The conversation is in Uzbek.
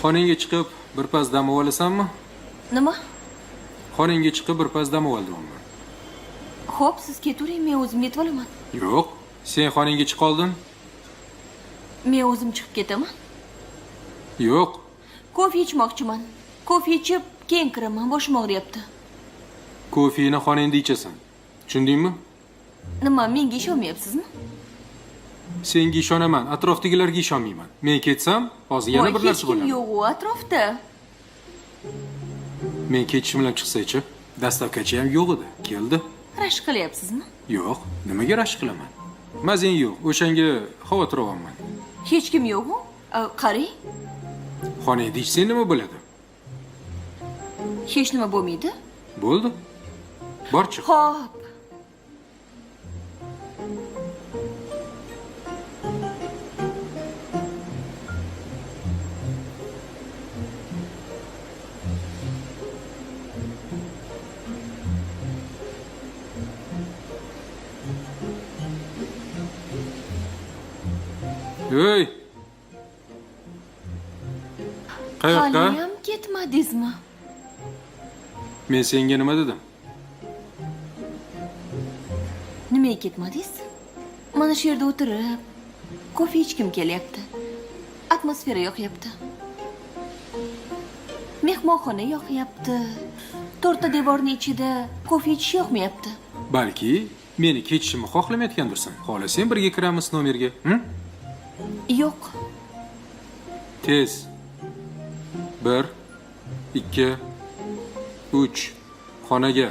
Xonangga chiqib birpas dam olasanmi? Nima? Xonangga chiqib birpas dam ol deyapman. Xo'p, siz ketavering, men o'zim yetib olaman. Yo'q, sen xonangga chiqa oldin. Men o'zim chiqib ketaman. Yo'q. Kofe ichmoqchiman. Kofe ichib, keyin kiraman, boshim og'riyapti. Kofeni xonangda ichasan. Tushundingmi? Nima, menga ishonmayapsizmi? Senga ishonaman, atrofdagilarga ishonmayman. Men ketsam, hozir yana Voy, bir narsa hech kim bo'ladi. yo'q u atrofda. Men ketishim bilan chiqsaychi, dastavkachi ham yo'q edi. Keldi. Rashk qilyapsizmi? Yo'q, nimaga rashk qilaman? Mazang yo'q, o'shanga xavotir olaman. Hech kim yo'q-u. Qarang, Xonangda ichsang nima bo'ladi? hech nima bo'lmaydi. Bo'ldi. Bor chiq. Xo'p. Ey! Qayoqqa? Haliyam ketmadingizmi? Men senga nima dedim? Nimaga ketmadingiz? Mana shu yerda o'tirib, kofe ichgim kelyapti. Atmosfera yoqyapti. Mehmonxona yoqyapti. To'rtta devorning ichida kofe ichish yoqmayapti. Balki meni ketishimni xohlamayotgandirsan. Xohlasang birga kiramiz nomerga, hm? Yo'q. Tez. 1 2 3 xonaga.